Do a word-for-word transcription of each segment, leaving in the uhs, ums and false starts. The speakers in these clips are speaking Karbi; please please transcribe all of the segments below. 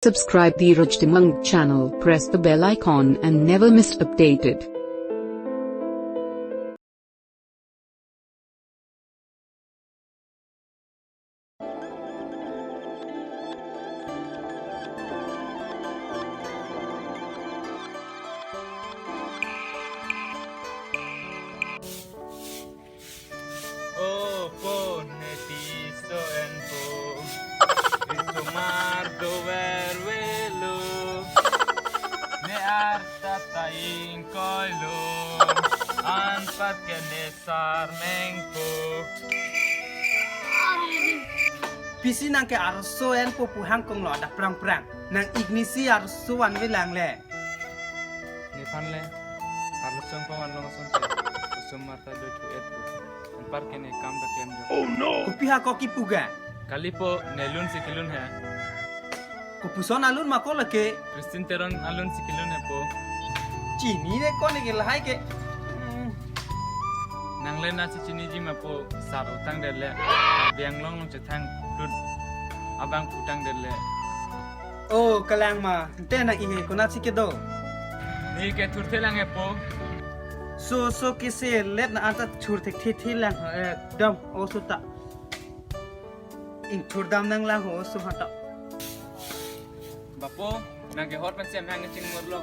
Subscribe the Rajtimang channel, press the bell icon and never miss updated. O po, ne piso en po. Risomar dover velo. Ne arta ta ingkoi lo. Anpat ke ne sarmeng po. Pisi nang ke arso en po pu hangkong lo, adap prang prang. Nang ignisi arso an velang le. Nephan le arlo song pawan long asonte, osomar ta doi thu et po. Anpar ke ne kam ta klem jo. Oh no! Kopi ha ko kipu ga? Kali po, ne lun si kelun he. Kopuson alun ma ko lake? Christine Teron alun si kelun he po. Chini ne ko ne ke lahai ke. Hmm. Nang le nasi chiniji ma po, sar utang det le. Biang long long chethang tut abang putang det le. Oh, kalang ma, ante nang ihe konatsi kedo? Ne ke thurthe lang he po. So, so kese let na anta thurthe the the lang, eh, dam, oso ta. Ingthur dam nang lang ho, oso hata. Bapo, nang ke hot pen sem hang chingmur lo.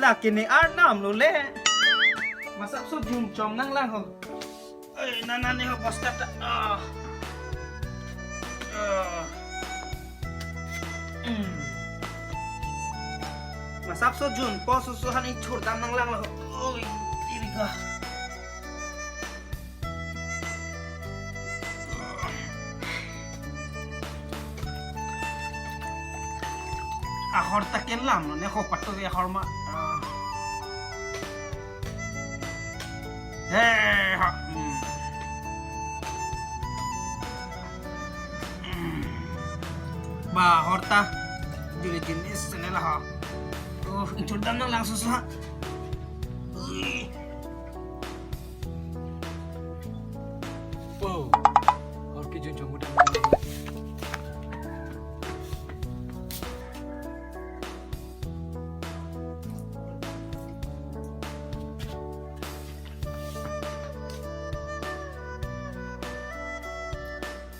Lake ne arnam lo le. Masap so jun chom nang lang ho. Ai, nana ne ho bosta ta. Ah. Ah. Hmm. Masap so jun, po so so han ingthur dam nang lang lo. Oi, iri ga. Ahor ta kelam ne ho patu ahor ma. Ah. He, ha. Hmm. Hmm. Ba, horta. Juri jenis sene la ha. Oh, ingthur dam nang lang susa. Ui. Po. Hor ke jun chong udam.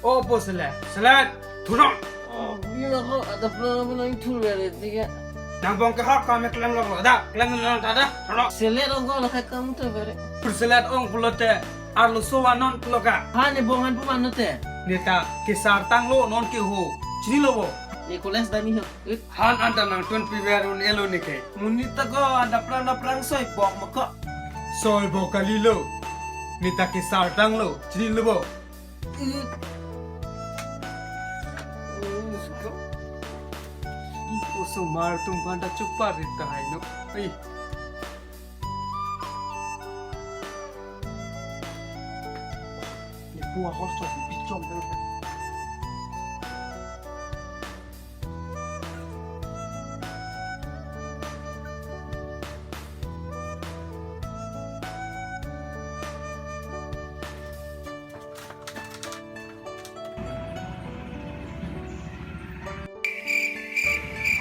O po selet, selet, thurnon. Oh, ini aku ada pernah menang thur ya, tiga. Nang bong ke hak kami klem lok lo, da, klem nang ta da, thurnon. Selet ong ko lo hai kamu tuh bere. Perselet ong pulote, arlo so vanon pulo ka. Ha ne bong han pu mano te. Neta, kesar tanglo non ke ho, chini lo bo. Nicholas dami ho. Han anta nangtun piver un-elo neke. Monit ta ko anta prang na prang soi bok mako. Soi bok kalilo. Neta kesar tanglo, chinilo bo. Osomar atum aphan ta chupar rit tahai no. Ai. Ni pu ahor chok bichom.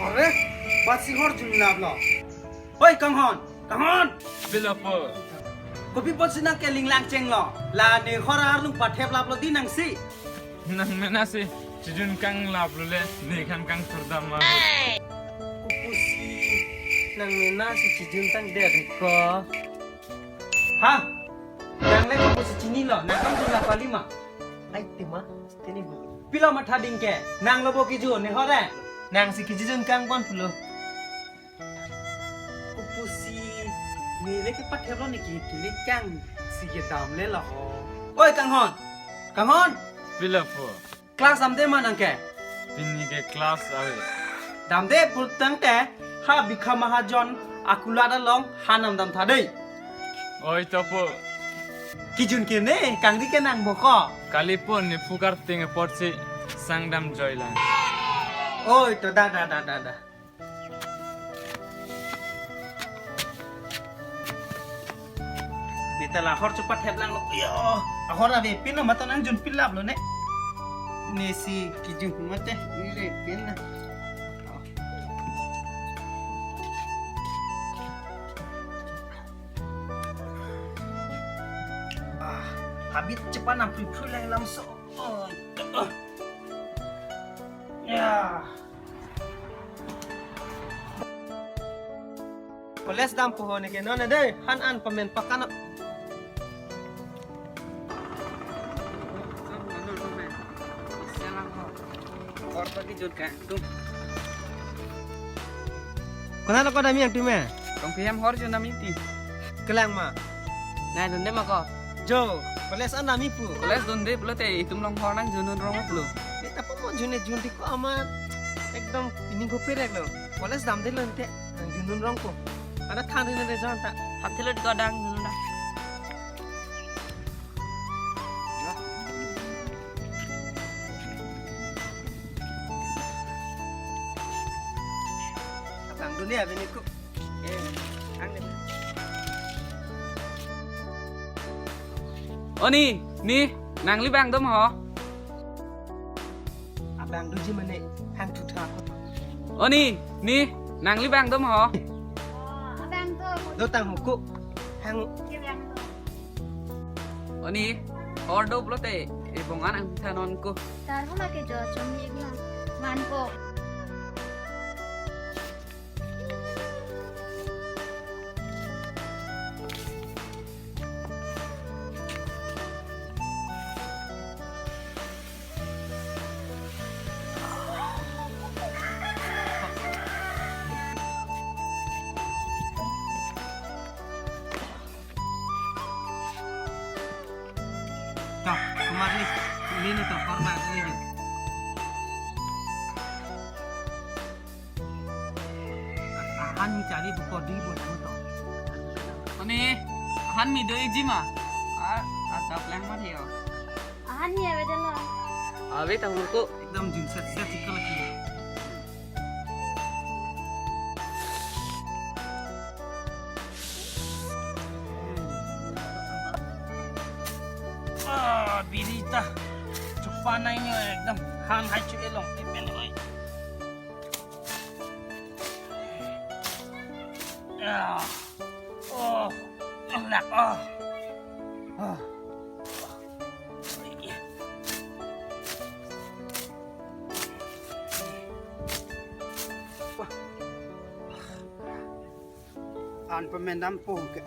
Are, basi hor jun lap lo. Oi, kanghon, kanghon. Bilo po. Kopi pot si nang keling lang cheng lo. La ne hor arlung pathep lap lo di nangsi. Nang mena si chijun kang lap lo le, ne khan kang thur dam ma. Kopusi nang mena si chijun tang det ko. Ha? Nang le kopusi chinilo, nang kam jun lap kali ma. Ai tima, tini bu. Pilo matha ding ke, nang lo bo kiju, ne hore. Nang si kiju jun kang pon pulo. Kopusi, ne le ke pathep lo ne ke kili kang si kedam le lo ho. Oi, kanghon. Kanghon. Pilo po. Class damde ma nang ke? Pini ke class ave. Damde pulotangte ha Bikha Mahajon akulat along hanam dam tha dei. Oi to po. Kijun ke ne kangri ke nang boko. Kali po ne phukar ting apot si sangdam joi lang. Oi to da da da da da. Beta la hor chupat hep lang lo. Yo, ahor ave pin lo mata nang jun pin lap lo ne. Nesi kijun mate, ire kena. Ah, habit cepat na pui pui lang lamso. Oh. Ya. College dampo ho neke non dei, han an pamen pakan. Hor pagi jut ka tum. Konat lo ko dam-i nangtum e? Tong piham hor jun dam-i ti. Kelang ma? Nai dunde ma ko? Jo, college an dam-i pu. College dunde pulote itum along hor nangjunun rong pulo. Ita po mo jun-e jun ti ko amat ekdom pining ko perek lo. College damde lo ante, nangjunun rong ko. Ada than ri nang de jon ta. Than thelo di ko dang junun dang. Abang dunia bini ko. Eh, ang de. O ni, ni, nangli bang dom ho. Abang doji mane hang thutha ko. O ni, ni, nangli bang dom ho. Oh, abang do. Dotang ho ko. Hang. Abang do. O ni, hor do pulote, e bongan ang bisa non ko. Tar ho ma ke jo chom ni igna. Man ko. Tok, kumar ni, ini ni tok, korma ni. Ahan mi chari buko di buat mo to. Ani, ahan mi do iji ma? Ah, atap lang ma thiyo. Ahan mi ave dalo. Ave tang ko. Ekdom jun set set sikal lagi. Ah, biri ta. Chupa na ini ekdom han hai chu elong. Pen oi. Ah. Oh, enak, ah. Ah. Wah. An pemendam pung ke.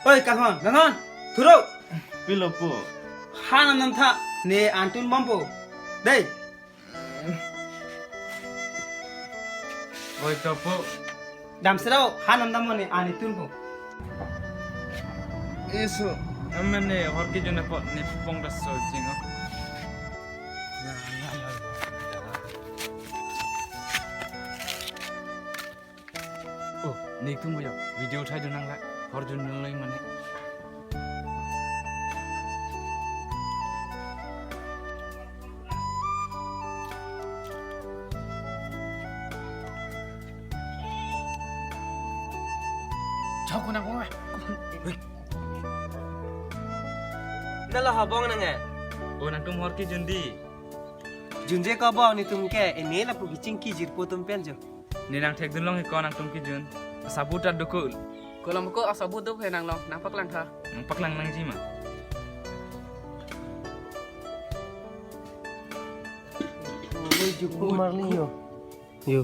Oi, kanghon, kanghon, thuro. Pilo po? Han nam tha, ne antun bompo. Dei. Oi, topo. Dam serau, han nam dam ne ani tunpo. Isu, amen ne hor kejun apot ne pong das so jingo. Oh, netum boyo, video uthai dun nang la, hor jun nang lai mane. Chok ko nang ko. Nala habong nang e. Oh, nangtum hor kejun di. Junje ko bong netum ke, ene lapu kechingki jirpo atum pen jo. Ne nang thekdun long he ko nangtum kejun. Asabut ta dokul. Ko lam ko asabut do he nang long, nang paklang tha. Nang paklang nangji ma. Oi, juku marli yo. Yo.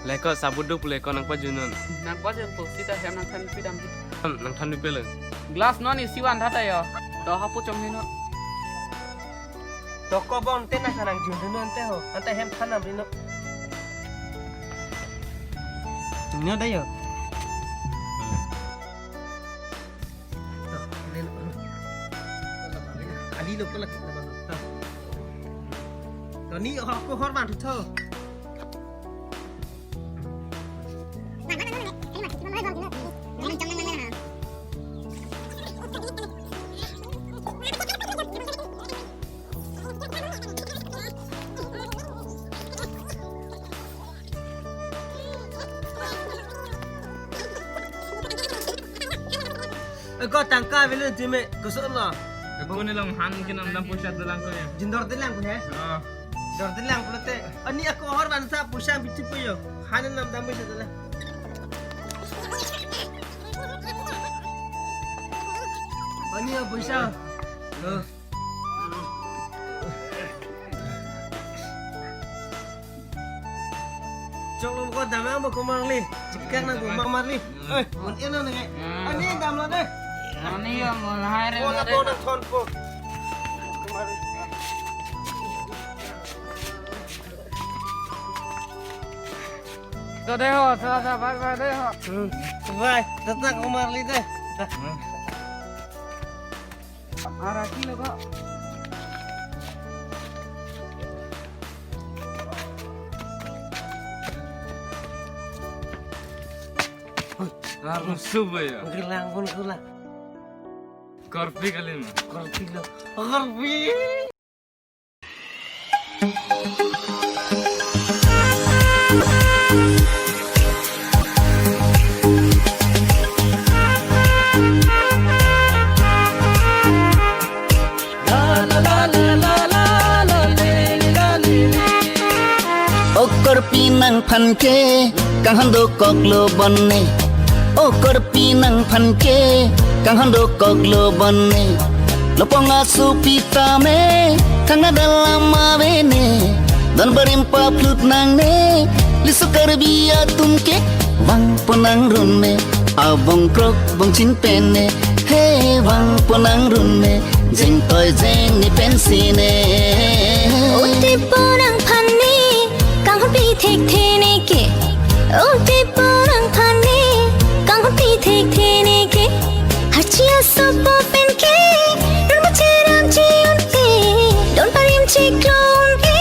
Leko sabut do pule ko nang pajunun. Nang pajunpo sita hem nang than pidam. Hmm, nang than pilo. Glass non isi van thata yo. To hapu chom ni no. To ko bong te na kanang jun dun ante ho. Ante hem thanam ri no. Nyo da yo. To, ini no. Ali lo pala kita bang. To. To, Ani ako hor van thu tho. Eko tangka avelo time, koson lo. Ako ne long han ke namdam poisa dolang ko ya. Jindor dolang ko ya. Ah. Dor dolang pulote. Ani ako hor van sa poisa bichi po yo. Han namdam poisa dolang. Ani ya poisa. Oh. Choklo ko damang mo ko marli. Chikang na ko marli. Eh, mon eno ne. Ani damlo de. Ani ya mon hai re. Ko na ko na thon ko. To de ho, to to bye bye de ho. Hmm. Bye. Tata ko marli de. Araki lo ko. Harus subuh ya. Gelang pun gelang. Korpi kali ma. Korpi lo. Korpi. O korpi nangphan ke kanghan dokoklo bonne. O korpi nangphan ke kanghan dokoklo bonne. Lopong asopi tame kangha dalam avene. Don barim paplut nangne. Liso Karbi atum ke vangpo nangrun me. Abong krok bong chin pen ne. He vangpo nangrun me. Jeng toi jeng ni pensi ne. Ute porang phan ne. Kangpi thekthe ne ke. Ute porang phan ne. Kangpi thekthe ne ke. Harchi asopo pen ke. Rama cheram chi unte. Don parim chiklo unte.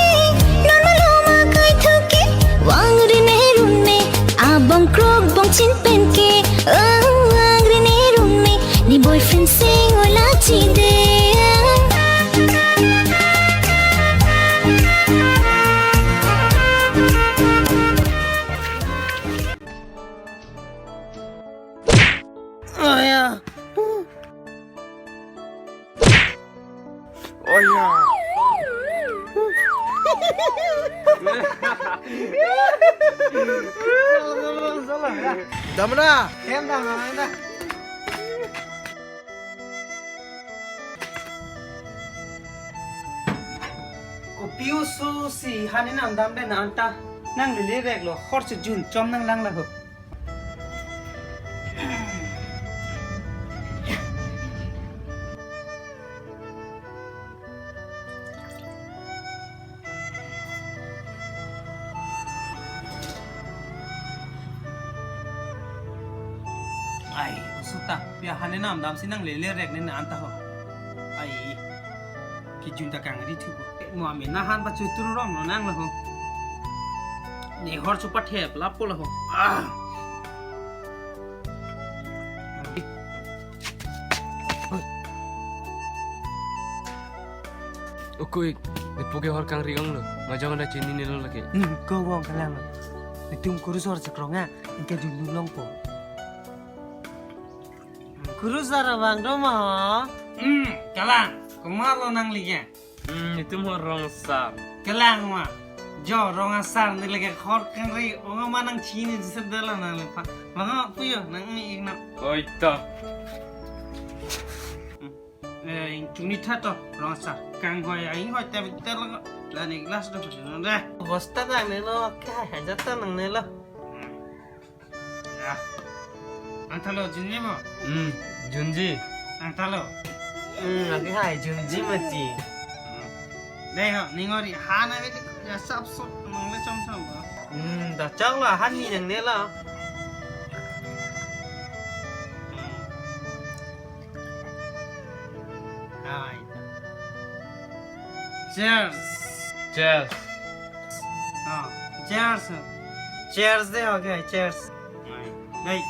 Don maloma kai thuke. Vang rine rune. Abong krok bong chin pen ke. Oh, vang rine rune. Ni boyfriend sing ola chide. Aya. Aya. Damra. Hem damra. Kopi oso si hani namdam den anta nanglele rek lo, hor si jun chom nanglang laho. Ai, oso ta, pi ahane namdam si nanglele rek nen anta ho. Ai, kejun ta kangri thupo. Mo amen ahan pachutur rong lo nang laho. Ne hor chu pathep lapo laho. Ah. Okui, ne puke hor kangri ong lo, majong ada chinine lo lake. Hmm, ko wong kalang lo. Netum kurusar chekrong a, ingke dulu longpo. Kurusar abang do ma. Hmm, kalang, komat lo nangli ke? Hmm, netum hor rong asar. Kalang ma. Jo, rong asar ne lake hor kangri, ong ma nangchini jisar dala nangli pa. Bang pu yo, nang ni ik na. Oi to. Hmm. Eh, ingchung ni tha to, rong asar. Kanghoi, a inghoi ta bitar lo. La ne glass do, no da. Bosta nangne lo, ke hai hai jat ta nangne lo. Ya. Nang thalo junji mo? Hmm, junji. Nang thalo. Hmm, lagi hai junji mati. Hmm. Dei ho, ning ori han ave dik ya sap sop nangle chom chom ho. Hmm, da chang lo han ni nangne lo. Hmm. Hai. Cheers. Cheers. Cheers. Cheers de, okay, cheers. Dei.